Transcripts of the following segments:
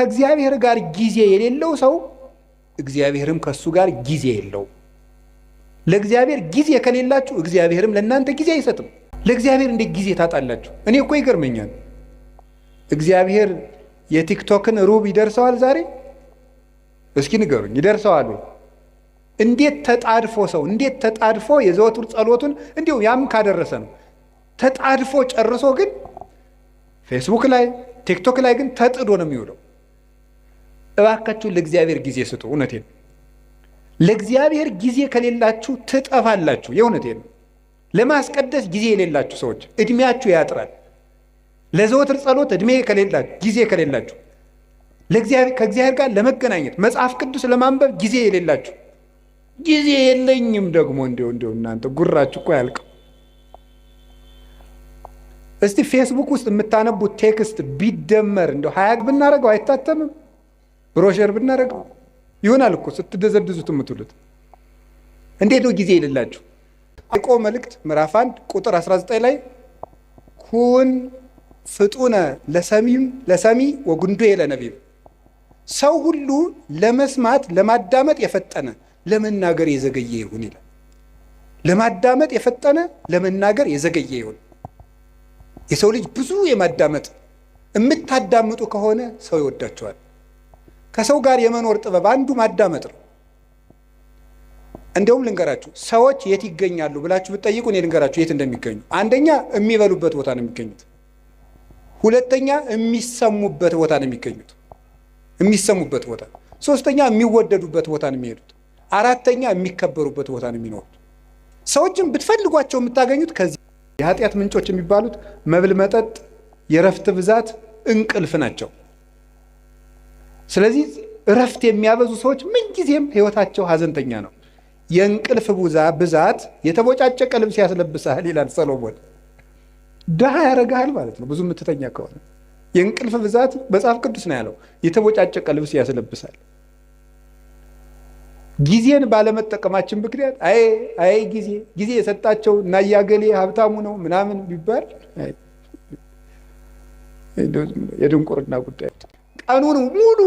ከእግዚአብሔር ጋር ጊዜ የሌለው ሰው እግዚአብሔርም ከሱ ጋር ጊዜ የለውም። ለእግዚአብሔር ጊዜ ከሌላችሁ እግዚአብሔርም ለእናንተ ጊዜ አይሰጥም። ለእግዚአብሔር እንዴት ጊዜ ታጣላችሁ? እኔ እኮ ይገርመኛል። እግዚአብሔር የቲክቶክን ሩብ ይደርሰዋል ዛሬ? እስኪ ንገሩኝ፣ ይደርሰዋል ወይ? እንዴት ተጣድፎ ሰው እንዴት ተጣድፎ የዘወትር ጸሎቱን እንዲሁ ያም ካደረሰ ነው ተጣድፎ ጨርሶ፣ ግን ፌስቡክ ላይ ቲክቶክ ላይ ግን ተጥዶ ነው የሚውለው። እባካችሁ ለእግዚአብሔር ጊዜ ስጡ። እውነቴን ነው። ለእግዚአብሔር ጊዜ ከሌላችሁ ትጠፋላችሁ። የእውነቴን ነው። ለማስቀደስ ጊዜ የሌላችሁ ሰዎች እድሜያችሁ ያጥራል። ለዘወትር ጸሎት እድሜ ከሌላችሁ ጊዜ ከሌላችሁ፣ ከእግዚአብሔር ጋር ለመገናኘት መጽሐፍ ቅዱስ ለማንበብ ጊዜ የሌላችሁ፣ ጊዜ የለኝም ደግሞ እንዲሁ እንዲሁ እናንተ ጉራችሁ እኮ አያልቅም። እስቲ ፌስቡክ ውስጥ የምታነቡት text ቢደመር እንደው 20 ብናደርገው አይታተምም? ብሮሸር ብናደርገው ይሆናል እኮ ስትደዘድዙት የምትውሉት። እንዴት ነው ጊዜ የሌላችሁ? ያዕቆብ መልእክት ምዕራፍ 1 ቁጥር 19 ላይ ኩን ፍጡነ ለሰሚም ለሰሚ ወጉንዱየ ለነቢብ፣ ሰው ሁሉ ለመስማት ለማዳመጥ የፈጠነ ለመናገር የዘገየ ይሁን ይላል። ለማዳመጥ የፈጠነ ለመናገር የዘገየ ይሁን። የሰው ልጅ ብዙ የማዳመጥ የምታዳምጡ ከሆነ ሰው ይወዳቸዋል። ከሰው ጋር የመኖር ጥበብ አንዱ ማዳመጥ ነው። እንደውም ልንገራችሁ፣ ሰዎች የት ይገኛሉ ብላችሁ ብትጠይቁ እኔ ልንገራችሁ የት እንደሚገኙ። አንደኛ የሚበሉበት ቦታ ነው የሚገኙት። ሁለተኛ የሚሰሙበት ቦታ ነው የሚገኙት፣ የሚሰሙበት ቦታ። ሶስተኛ የሚወደዱበት ቦታ ነው የሚሄዱት። አራተኛ የሚከበሩበት ቦታ ነው የሚኖሩት። ሰዎችን ብትፈልጓቸው የምታገኙት ከዚህ። የኃጢአት ምንጮች የሚባሉት መብል፣ መጠጥ፣ የእረፍት ብዛት፣ እንቅልፍ ናቸው። ስለዚህ እረፍት የሚያበዙ ሰዎች ምንጊዜም ሕይወታቸው ሀዘንተኛ ነው። የእንቅልፍ ብዛት የተቦጫጨቀ ልብስ ያስለብሳል ይላል ሰሎሞን። ድሃ ያደርግሃል ማለት ነው። ብዙ የምትተኛ ከሆነ የእንቅልፍ ብዛት መጽሐፍ ቅዱስ ነው ያለው፣ የተቦጫጨቀ ልብስ ያስለብሳል። ጊዜን ባለመጠቀማችን ምክንያት አይ አይ ጊዜ ጊዜ የሰጣቸው እና እያገሌ ሀብታሙ ነው ምናምን ቢባል የድንቁርና ጉዳይ። ቀኑን ሙሉ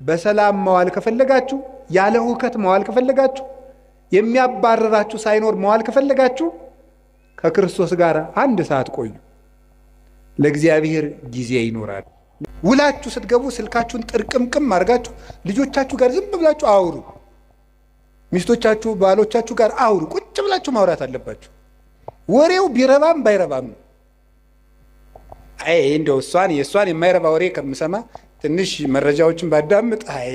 በሰላም መዋል ከፈለጋችሁ፣ ያለ ሁከት መዋል ከፈለጋችሁ፣ የሚያባረራችሁ ሳይኖር መዋል ከፈለጋችሁ ከክርስቶስ ጋር አንድ ሰዓት ቆዩ። ለእግዚአብሔር ጊዜ ይኖራል። ውላችሁ ስትገቡ ስልካችሁን ጥርቅምቅም አድርጋችሁ ልጆቻችሁ ጋር ዝም ብላችሁ አውሩ። ሚስቶቻችሁ፣ ባሎቻችሁ ጋር አውሩ። ቁጭ ብላችሁ ማውራት አለባችሁ። ወሬው ቢረባም ባይረባም ነው። አይ እንደው እሷን የእሷን የማይረባ ወሬ ከምሰማ ትንሽ መረጃዎችን ባዳምጥ፣ አይ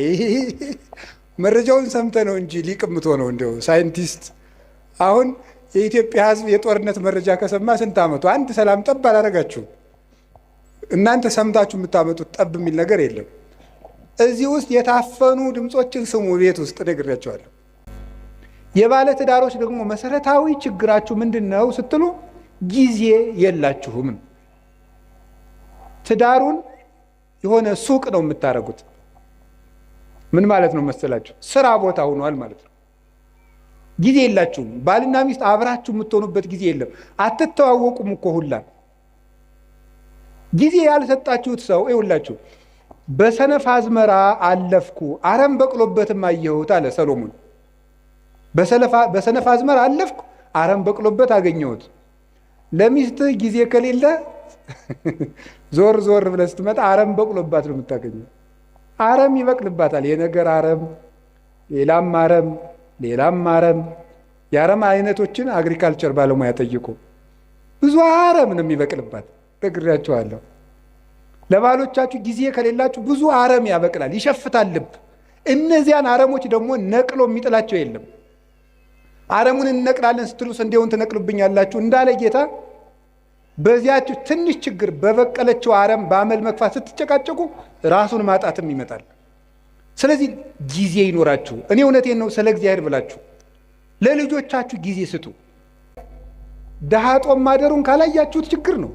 መረጃውን ሰምተ ነው እንጂ ሊቅ የምትሆነው እንደው ሳይንቲስት። አሁን የኢትዮጵያ ሕዝብ የጦርነት መረጃ ከሰማ ስንት ዓመቱ? አንድ ሰላም ጠብ አላረጋችሁም። እናንተ ሰምታችሁ የምታመጡት ጠብ የሚል ነገር የለም። እዚህ ውስጥ የታፈኑ ድምፆችን ስሙ። ቤት ውስጥ ነግሬያቸዋለሁ። የባለ ትዳሮች ደግሞ መሰረታዊ ችግራችሁ ምንድን ነው ስትሉ ጊዜ የላችሁም። ትዳሩን የሆነ ሱቅ ነው የምታደርጉት። ምን ማለት ነው መሰላችሁ? ስራ ቦታ ሆኗል ማለት ነው። ጊዜ የላችሁም። ባልና ሚስት አብራችሁ የምትሆኑበት ጊዜ የለም። አትተዋወቁም እኮ ሁላ። ጊዜ ያልሰጣችሁት ሰው ይኸውላችሁ፣ በሰነፍ አዝመራ አለፍኩ አረም በቅሎበትም አየሁት አለ ሰሎሞን። በሰነፍ አዝመራ አለፍኩ አረም በቅሎበት አገኘሁት። ለሚስትህ ጊዜ ከሌለ ዞር ዞር ብለህ ስትመጣ አረም በቅሎባት ነው የምታገኘው። አረም ይበቅልባታል። የነገር አረም፣ ሌላም አረም፣ ሌላም አረም። የአረም አይነቶችን agriculture ባለሙያ ጠይቁ። ብዙ አረም ነው የሚበቅልባት፣ ነግሬያችኋለሁ። ለባሎቻችሁ ጊዜ ከሌላችሁ ብዙ አረም ያበቅላል፣ ይሸፍታል ልብ። እነዚያን አረሞች ደግሞ ነቅሎ የሚጥላቸው የለም። አረሙን እንነቅላለን ስትሉ ስንዴውን ትነቅሉብኛላችሁ እንዳለ ጌታ፣ በዚያችሁ ትንሽ ችግር በበቀለችው አረም በአመል መግፋት ስትጨቃጨቁ ራሱን ማጣትም ይመጣል። ስለዚህ ጊዜ ይኖራችሁ። እኔ እውነቴን ነው፣ ስለ እግዚአብሔር ብላችሁ ለልጆቻችሁ ጊዜ ስጡ። ድሃ ጦም ማደሩን ካላያችሁት ችግር ነው።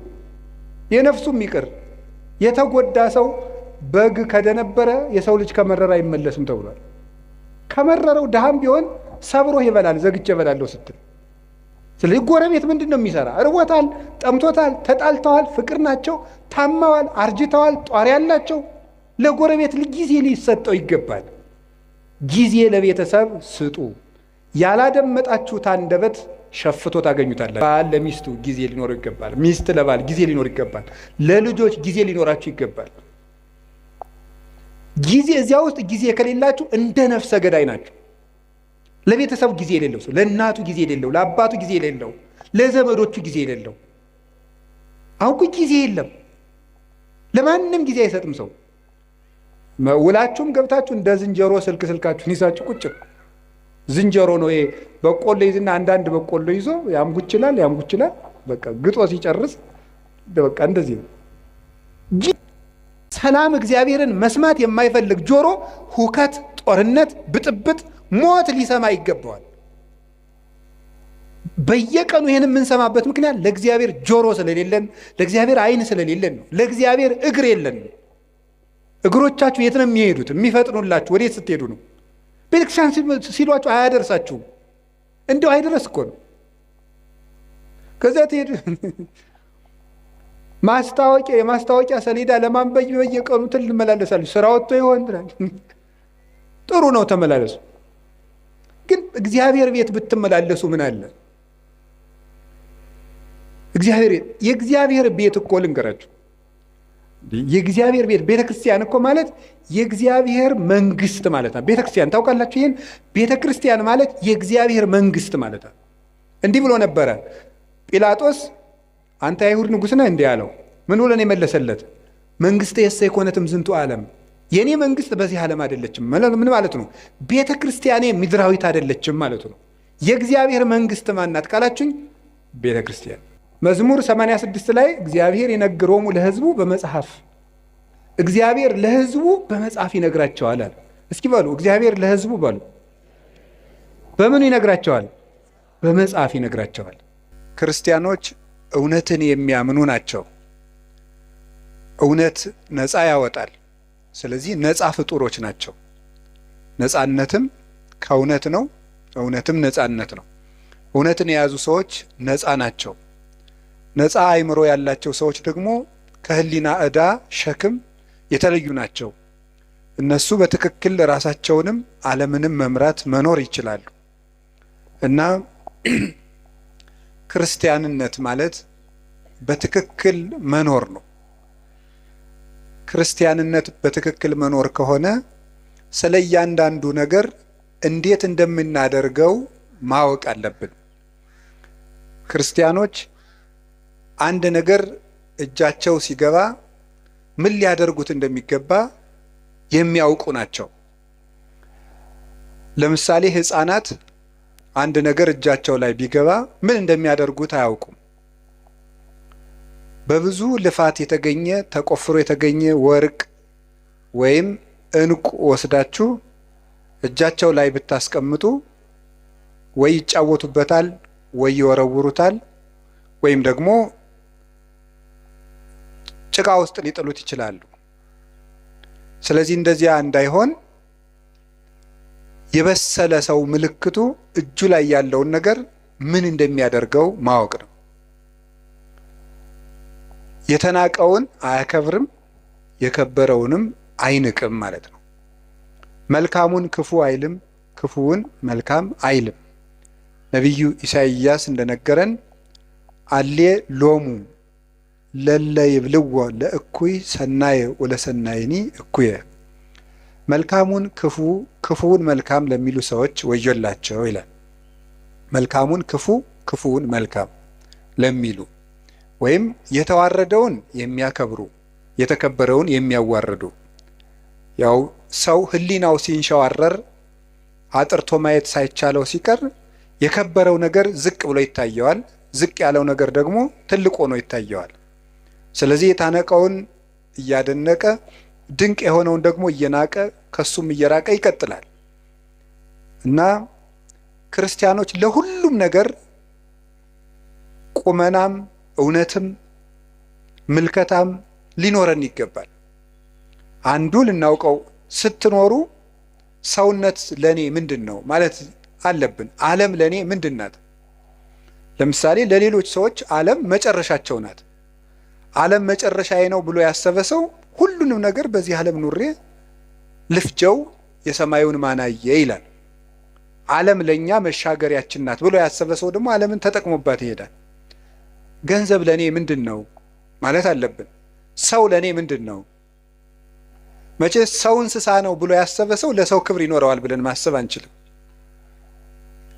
የነፍሱም ይቅር፣ የተጎዳ ሰው በግ ከደነበረ የሰው ልጅ ከመረረ አይመለስም ተብሏል። ከመረረው ድሃም ቢሆን ሰብሮህ ይበላል፣ ዘግቼ እበላለሁ ስትል። ስለዚህ ጎረቤት ምንድን ነው የሚሰራ? እርቦታል፣ ጠምቶታል፣ ተጣልተዋል፣ ፍቅር ናቸው፣ ታመዋል፣ አርጅተዋል፣ ጧሪ ያላቸው ለጎረቤት ጊዜ ሊሰጠው ይገባል። ጊዜ ለቤተሰብ ስጡ። ያላደመጣችሁት አንደበት ሸፍቶ ታገኙታላችሁ። ባል ለሚስቱ ጊዜ ሊኖረው ይገባል። ሚስት ለባል ጊዜ ሊኖር ይገባል። ለልጆች ጊዜ ሊኖራችሁ ይገባል። ጊዜ እዚያ ውስጥ ጊዜ ከሌላችሁ እንደ ነፍሰ ገዳይ ናችሁ። ለቤተሰቡ ጊዜ የሌለው ሰው፣ ለእናቱ ጊዜ የሌለው፣ ለአባቱ ጊዜ የሌለው፣ ለዘመዶቹ ጊዜ የሌለው። አሁን እኮ ጊዜ የለም፣ ለማንም ጊዜ አይሰጥም ሰው። ውላችሁም ገብታችሁ እንደ ዝንጀሮ ስልክ ስልካችሁን ይዛችሁ ቁጭ። ዝንጀሮ ነው ይሄ። በቆሎ ይዝና አንዳንድ በቆሎ ይዞ ያምጉችላል ያምጉችላል። በቃ ግጦ ሲጨርስ በቃ እንደዚህ ነው። ሰላም እግዚአብሔርን መስማት የማይፈልግ ጆሮ ሁከት፣ ጦርነት፣ ብጥብጥ፣ ሞት ሊሰማ ይገባዋል። በየቀኑ ይህን የምንሰማበት ምክንያት ለእግዚአብሔር ጆሮ ስለሌለን፣ ለእግዚአብሔር ዓይን ስለሌለን ነው። ለእግዚአብሔር እግር የለንም። እግሮቻችሁ የት ነው የሚሄዱት? የሚፈጥኑላችሁ ወዴት ስትሄዱ ነው? ቤተክርስቲያን ሲሏችሁ አያደርሳችሁም። እንዲያው አይደረስ እኮ ነው። ከዚያ ትሄዱ ማስታወቂያ የማስታወቂያ ሰሌዳ ለማንበብ በየቀኑ ትል ትመላለሳለች። ስራ ወጥቶ ይሆን ትላለች። ጥሩ ነው ተመላለሱ። ግን እግዚአብሔር ቤት ብትመላለሱ ምን አለ? እግዚአብሔር የእግዚአብሔር ቤት እኮ ልንገራችሁ፣ የእግዚአብሔር ቤት ቤተ ክርስቲያን እኮ ማለት የእግዚአብሔር መንግስት ማለት ነው። ቤተ ክርስቲያን ታውቃላችሁ ይህን። ቤተ ክርስቲያን ማለት የእግዚአብሔር መንግስት ማለት ነው። እንዲህ ብሎ ነበረ ጲላጦስ፣ አንተ የአይሁድ ንጉሥ ነህ እንዲህ አለው። ምን ብሎ ነው የመለሰለት? መንግስቴ የሰ ኢኮነትም ዝንቱ ዓለም፣ የእኔ መንግስት በዚህ ዓለም አይደለችም። ምን ማለት ነው? ቤተ ክርስቲያኔ ምድራዊት አይደለችም ማለት ነው። የእግዚአብሔር መንግስት ማናት ካላችሁኝ ቤተ ክርስቲያን። መዝሙር 86 ላይ እግዚአብሔር ይነግሮሙ ለሕዝቡ በመጽሐፍ፣ እግዚአብሔር ለሕዝቡ በመጽሐፍ ይነግራቸዋል አለ። እስኪ በሉ እግዚአብሔር ለሕዝቡ በሉ። በምኑ ይነግራቸዋል? በመጽሐፍ ይነግራቸዋል። ክርስቲያኖች እውነትን የሚያምኑ ናቸው። እውነት ነፃ ያወጣል። ስለዚህ ነፃ ፍጡሮች ናቸው። ነፃነትም ከእውነት ነው፣ እውነትም ነፃነት ነው። እውነትን የያዙ ሰዎች ነፃ ናቸው። ነፃ አእምሮ ያላቸው ሰዎች ደግሞ ከህሊና ዕዳ ሸክም የተለዩ ናቸው። እነሱ በትክክል ራሳቸውንም ዓለምንም መምራት መኖር ይችላሉ። እና ክርስቲያንነት ማለት በትክክል መኖር ነው። ክርስቲያንነት በትክክል መኖር ከሆነ ስለ እያንዳንዱ ነገር እንዴት እንደምናደርገው ማወቅ አለብን። ክርስቲያኖች አንድ ነገር እጃቸው ሲገባ ምን ሊያደርጉት እንደሚገባ የሚያውቁ ናቸው። ለምሳሌ ሕፃናት አንድ ነገር እጃቸው ላይ ቢገባ ምን እንደሚያደርጉት አያውቁም። በብዙ ልፋት የተገኘ ተቆፍሮ የተገኘ ወርቅ ወይም ዕንቁ ወስዳችሁ እጃቸው ላይ ብታስቀምጡ ወይ ይጫወቱበታል፣ ወይ ይወረውሩታል፣ ወይም ደግሞ ጭቃ ውስጥ ሊጥሉት ይችላሉ። ስለዚህ እንደዚያ እንዳይሆን የበሰለ ሰው ምልክቱ እጁ ላይ ያለውን ነገር ምን እንደሚያደርገው ማወቅ ነው። የተናቀውን አያከብርም፣ የከበረውንም አይንቅም ማለት ነው። መልካሙን ክፉ አይልም፣ ክፉውን መልካም አይልም። ነቢዩ ኢሳይያስ እንደነገረን አሌ ሎሙ ለለ ይብልዎ ለእኩይ ሰናየ ወለሰናይኒ እኩየ፣ መልካሙን ክፉ ክፉውን መልካም ለሚሉ ሰዎች ወዮላቸው ይላል። መልካሙን ክፉ ክፉውን መልካም ለሚሉ ወይም የተዋረደውን የሚያከብሩ የተከበረውን የሚያዋርዱ። ያው ሰው ሕሊናው ሲንሸዋረር አጥርቶ ማየት ሳይቻለው ሲቀር የከበረው ነገር ዝቅ ብሎ ይታየዋል፣ ዝቅ ያለው ነገር ደግሞ ትልቅ ሆኖ ይታየዋል። ስለዚህ የታነቀውን እያደነቀ ድንቅ የሆነውን ደግሞ እየናቀ ከሱም እየራቀ ይቀጥላል። እና ክርስቲያኖች ለሁሉም ነገር ቁመናም እውነትም ምልከታም ሊኖረን ይገባል። አንዱ ልናውቀው ስትኖሩ ሰውነት ለኔ ምንድን ነው ማለት አለብን። ዓለም ለኔ ምንድን ናት? ለምሳሌ ለሌሎች ሰዎች ዓለም መጨረሻቸው ናት። ዓለም መጨረሻዬ ነው ብሎ ያሰበ ሰው ሁሉ ሁሉንም ነገር በዚህ ዓለም ኑሬ ልፍጀው የሰማዩን ማናየ ይላል። ዓለም ለኛ መሻገሪያችን ናት ብሎ ያሰበ ሰው ደግሞ ዓለምን ተጠቅሞባት ይሄዳል። ገንዘብ ለኔ ምንድን ነው ማለት አለብን። ሰው ለኔ ምንድን ነው? መቼ ሰው እንስሳ ነው ብሎ ያሰበ ሰው ለሰው ክብር ይኖረዋል ብለን ማሰብ አንችልም።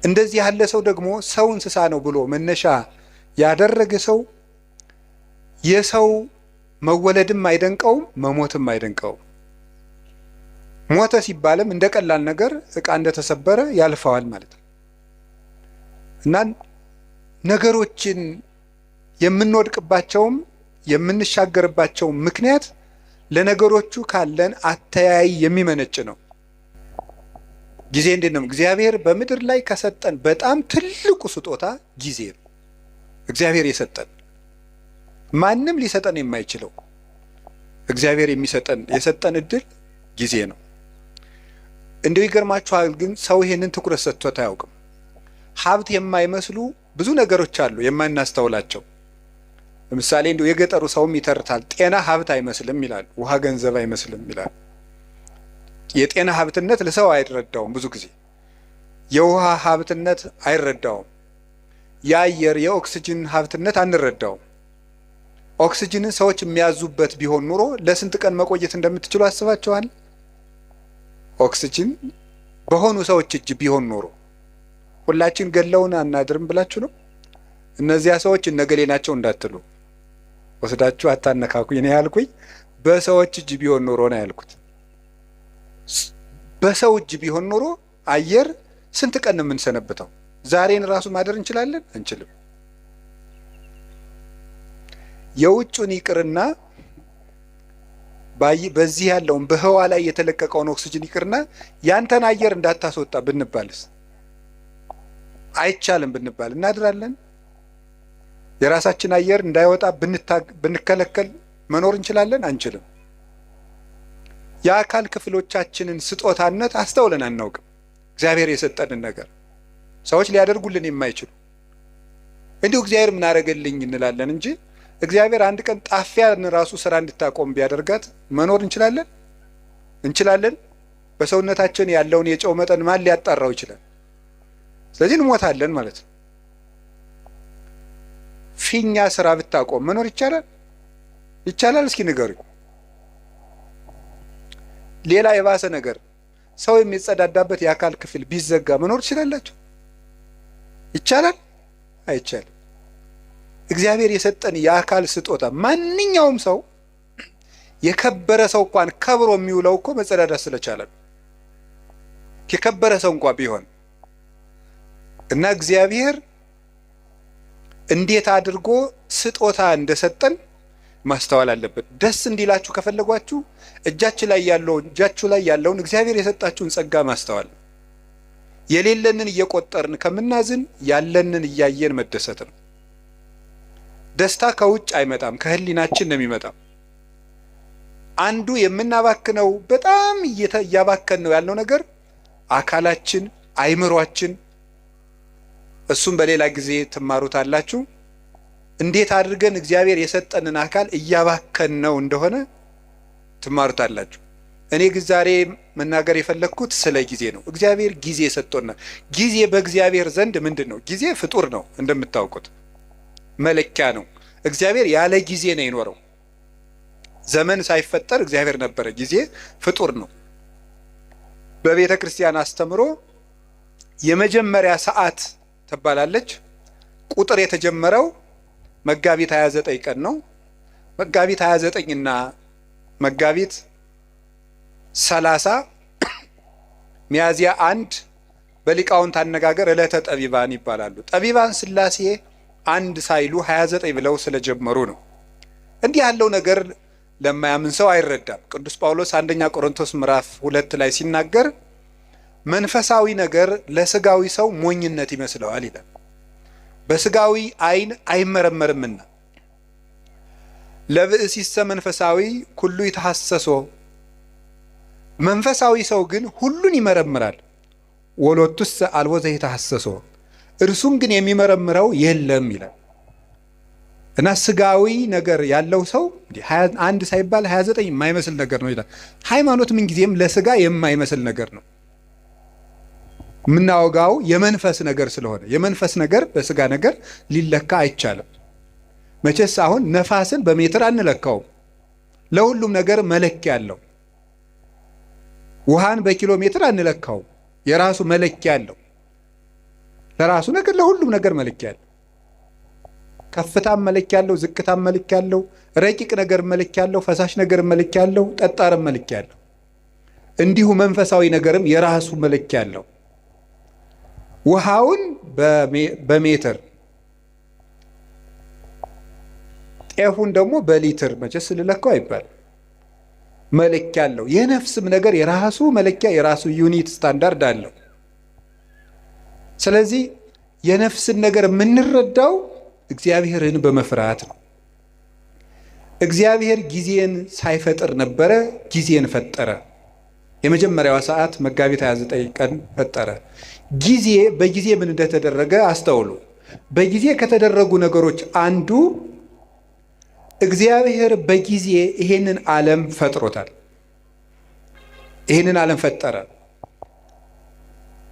እንደዚህ ያለ ሰው ደግሞ ሰው እንስሳ ነው ብሎ መነሻ ያደረገ ሰው የሰው መወለድም አይደንቀውም፣ መሞትም አይደንቀውም። ሞተ ሲባልም እንደ ቀላል ነገር ዕቃ እንደተሰበረ ያልፈዋል ማለት ነው። እና ነገሮችን የምንወድቅባቸውም የምንሻገርባቸውም ምክንያት ለነገሮቹ ካለን አተያይ የሚመነጭ ነው። ጊዜ እንዴት ነው? እግዚአብሔር በምድር ላይ ከሰጠን በጣም ትልቁ ስጦታ ጊዜ ነው። እግዚአብሔር የሰጠን ማንም ሊሰጠን የማይችለው እግዚአብሔር የሚሰጠን የሰጠን እድል ጊዜ ነው። እንደው ይገርማችኋል፣ ግን ሰው ይሄንን ትኩረት ሰጥቶት አያውቅም። ሀብት የማይመስሉ ብዙ ነገሮች አሉ የማናስተውላቸው። ለምሳሌ እንደው የገጠሩ ሰውም ይተርታል። ጤና ሀብት አይመስልም ይላል፣ ውሃ ገንዘብ አይመስልም ይላል። የጤና ሀብትነት ለሰው አይረዳውም። ብዙ ጊዜ የውሃ ሀብትነት አይረዳውም። የአየር የኦክስጅን ሀብትነት አንረዳውም። ኦክስጅንን ሰዎች የሚያዙበት ቢሆን ኑሮ ለስንት ቀን መቆየት እንደምትችሉ አስባችኋል? ኦክስጅን በሆኑ ሰዎች እጅ ቢሆን ኑሮ ሁላችን ገለውን አናድርም ብላችሁ ነው? እነዚያ ሰዎች እነገሌ ናቸው እንዳትሉ ወስዳችሁ አታነካኩኝ። እኔ ያልኩኝ በሰዎች እጅ ቢሆን ኑሮ ነው ያልኩት። በሰው እጅ ቢሆን ኑሮ አየር ስንት ቀን ነው የምንሰነብተው? ዛሬን ራሱ ማደር እንችላለን? አንችልም። የውጩን ይቅርና በዚህ ያለውን በህዋ ላይ የተለቀቀውን ኦክስጅን ይቅርና ያንተን አየር እንዳታስወጣ ብንባልስ፣ አይቻልም ብንባል እናድራለን? የራሳችን አየር እንዳይወጣ ብንከለከል መኖር እንችላለን? አንችልም። የአካል ክፍሎቻችንን ስጦታነት አስተውለን አናውቅም። እግዚአብሔር የሰጠንን ነገር ሰዎች ሊያደርጉልን የማይችሉ እንዲሁ እግዚአብሔር ምን አደረገልኝ እንላለን እንጂ እግዚአብሔር አንድ ቀን ጣፊያን ራሱ ስራ እንድታቆም ቢያደርጋት መኖር እንችላለን? እንችላለን። በሰውነታችን ያለውን የጨው መጠን ማን ሊያጣራው ይችላል? ስለዚህ እንሞታለን ማለት ነው። ፊኛ ስራ ብታቆም መኖር ይቻላል? ይቻላል? እስኪ ንገሩኝ። ሌላ የባሰ ነገር ሰው የሚጸዳዳበት የአካል ክፍል ቢዘጋ መኖር ትችላላችሁ? ይቻላል? አይቻልም። እግዚአብሔር የሰጠን የአካል ስጦታ ማንኛውም ሰው የከበረ ሰው እንኳን ከብሮ የሚውለው እኮ መጸዳዳት ስለቻለ ነው። የከበረ ሰው እንኳን ቢሆን እና እግዚአብሔር እንዴት አድርጎ ስጦታ እንደሰጠን ማስተዋል አለብን። ደስ እንዲላችሁ ከፈለጓችሁ እጃችሁ ላይ ያለውን እግዚአብሔር የሰጣችሁን ጸጋ ማስተዋል፣ የሌለንን እየቆጠርን ከምናዝን ያለንን እያየን መደሰት ነው። ደስታ ከውጭ አይመጣም፣ ከህሊናችን ነው የሚመጣው። አንዱ የምናባክነው በጣም እያባከን ነው ያልነው ነገር አካላችን፣ አይምሯችን፣ እሱም በሌላ ጊዜ ትማሩታላችሁ። እንዴት አድርገን እግዚአብሔር የሰጠንን አካል እያባከን ነው እንደሆነ ትማሩታላችሁ። እኔ ግን ዛሬ መናገር የፈለግኩት ስለ ጊዜ ነው። እግዚአብሔር ጊዜ ሰጥቶናል። ጊዜ በእግዚአብሔር ዘንድ ምንድን ነው? ጊዜ ፍጡር ነው እንደምታውቁት፣ መለኪያ ነው። እግዚአብሔር ያለ ጊዜ ነው የኖረው። ዘመን ሳይፈጠር እግዚአብሔር ነበረ። ጊዜ ፍጡር ነው። በቤተ ክርስቲያን አስተምሮ የመጀመሪያ ሰዓት ትባላለች። ቁጥር የተጀመረው መጋቢት 29 ቀን ነው። መጋቢት 29 እና መጋቢት 30 ሚያዝያ 1 በሊቃውንት አነጋገር ዕለተ ጠቢባን ይባላሉ። ጠቢባን ሥላሴ አንድ ሳይሉ 29 ብለው ስለጀመሩ ነው። እንዲህ ያለው ነገር ለማያምን ሰው አይረዳም። ቅዱስ ጳውሎስ አንደኛ ቆሮንቶስ ምዕራፍ 2 ላይ ሲናገር መንፈሳዊ ነገር ለስጋዊ ሰው ሞኝነት ይመስለዋል ይላል። በስጋዊ ዓይን አይመረመርምና ለብእሲሰ መንፈሳዊ ኩሉ ይተሐሰሶ፣ መንፈሳዊ ሰው ግን ሁሉን ይመረምራል። ወሎቱሰ አልቦ ዘይተሐሰሶ፣ እርሱን ግን የሚመረምረው የለም ይላል። እና ስጋዊ ነገር ያለው ሰው አንድ ሳይባል 29 የማይመስል ነገር ነው ይላል። ሃይማኖት ምንጊዜም ለስጋ የማይመስል ነገር ነው። የምናወጋው የመንፈስ ነገር ስለሆነ የመንፈስ ነገር በስጋ ነገር ሊለካ አይቻልም። መቼስ አሁን ነፋስን በሜትር አንለካውም። ለሁሉም ነገር መለኪያ አለው። ውሃን በኪሎ ሜትር አንለካውም። የራሱ መለኪያ አለው። ለራሱ ነገር ለሁሉም ነገር መለኪያ አለው። ከፍታም መለኪያ አለው፣ ዝቅታም መለኪያ አለው፣ ረቂቅ ነገር መለኪያ አለው፣ ፈሳሽ ነገር መለኪያ አለው፣ ጠጣርም መለኪያ አለው። እንዲሁ መንፈሳዊ ነገርም የራሱ መለኪያ አለው። ውሃውን በሜትር ጤፉን ደግሞ በሊትር መቼስ ልለካው አይባል፣ መለኪያ አለው። የነፍስም ነገር የራሱ መለኪያ የራሱ unit standard አለው። ስለዚህ የነፍስን ነገር የምንረዳው እግዚአብሔርን በመፍራት ነው። እግዚአብሔር ጊዜን ሳይፈጥር ነበረ፣ ጊዜን ፈጠረ። የመጀመሪያዋ ሰዓት መጋቢት 29 ቀን ፈጠረ። ጊዜ በጊዜ ምን እንደተደረገ አስተውሉ። በጊዜ ከተደረጉ ነገሮች አንዱ እግዚአብሔር በጊዜ ይሄንን ዓለም ፈጥሮታል። ይሄንን ዓለም ፈጠረ።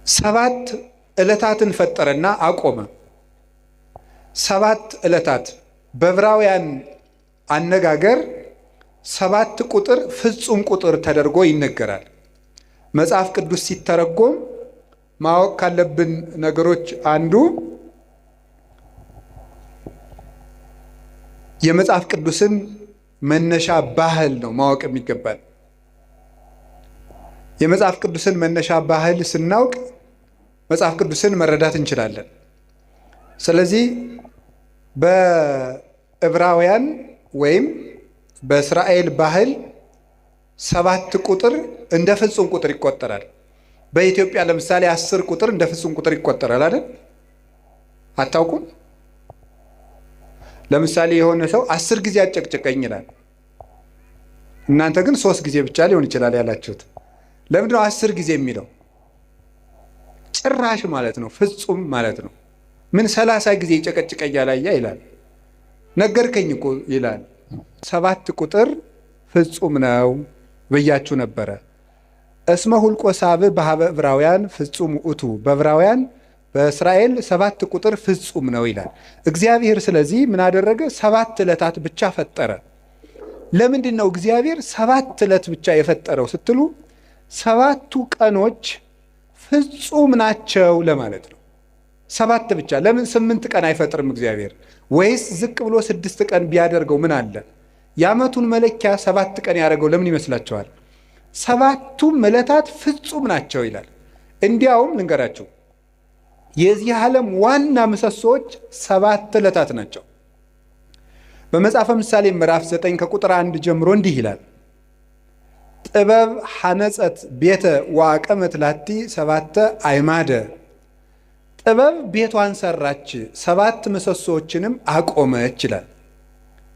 7 ዕለታትን ፈጠረና አቆመ። 7 ዕለታት በዕብራውያን አነጋገር 7 ቁጥር ፍጹም ቁጥር ተደርጎ ይነገራል። መጽሐፍ ቅዱስ ሲተረጎም ማወቅ ካለብን ነገሮች አንዱ የመጽሐፍ ቅዱስን መነሻ ባህል ነው ማወቅ የሚገባል። የመጽሐፍ ቅዱስን መነሻ ባህል ስናውቅ መጽሐፍ ቅዱስን መረዳት እንችላለን። ስለዚህ በዕብራውያን ወይም በእስራኤል ባህል 7 ቁጥር እንደ ፍጹም ቁጥር ይቆጠራል። በኢትዮጵያ ለምሳሌ 10 ቁጥር እንደ ፍጹም ቁጥር ይቆጠራል አይደል? አታውቁም? ለምሳሌ የሆነ ሰው 10 ጊዜ አጨቅጨቀኝ ይላል። እናንተ ግን 3 ጊዜ ብቻ ሊሆን ይችላል ያላችሁት። ለምንድን ነው 10 ጊዜ የሚለው? ጭራሽ ማለት ነው፣ ፍጹም ማለት ነው። ምን 30 ጊዜ ይጨቀጭቀኛል አያ ይላል። ነገርከኝ እኮ ይላል። 7 ቁጥር ፍጹም ነው ብያችሁ ነበረ። እስመ ሁልቆ ሳብ በሀበ ዕብራውያን ፍጹም ውእቱ፣ በዕብራውያን በእስራኤል 7 ቁጥር ፍጹም ነው ይላል እግዚአብሔር። ስለዚህ ምን አደረገ? 7 ዕለታት ብቻ ፈጠረ። ለምንድን ነው እግዚአብሔር 7 ዕለት ብቻ የፈጠረው ስትሉ 7ቱ ቀኖች ፍጹም ናቸው ለማለት ነው። 7 ብቻ ለምን 8 ቀን አይፈጥርም እግዚአብሔር? ወይስ ዝቅ ብሎ 6 ቀን ቢያደርገው ምን አለ? የዓመቱን መለኪያ 7 ቀን ያደረገው ለምን ይመስላችኋል? 7ቱም ዕለታት ፍጹም ናቸው ይላል። እንዲያውም ልንገራችሁ የዚህ ዓለም ዋና ምሰሶዎች 7 ዕለታት ናቸው። በመጽሐፈ ምሳሌ ምዕራፍ 9 ከቁጥር 1 ጀምሮ እንዲህ ይላል። ጥበብ ሐነጸት ቤተ ወአቀመት ላቲ 7 አይማደ። ጥበብ ቤቷን ሰራች 7 ምሰሶዎችንም አቆመች ይላል።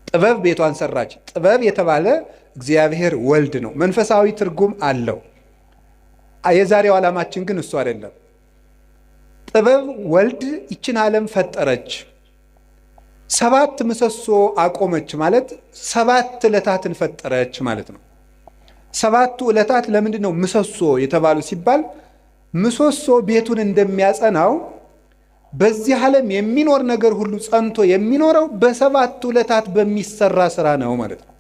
ጥበብ ቤቷን ሰራች። ጥበብ የተባለ እግዚአብሔር ወልድ ነው። መንፈሳዊ ትርጉም አለው። የዛሬው ዓላማችን ግን እሱ አይደለም። ጥበብ ወልድ ይችን ዓለም ፈጠረች፣ 7 ምሰሶ አቆመች ማለት 7 ዕለታትን ፈጠረች ማለት ነው። 7ቱ ዕለታት ለምንድን ነው ምሰሶ የተባሉ ሲባል ምሰሶ ቤቱን እንደሚያጸናው በዚህ ዓለም የሚኖር ነገር ሁሉ ጸንቶ የሚኖረው በ7ቱ ዕለታት በሚሰራ ስራ ነው ማለት ነው።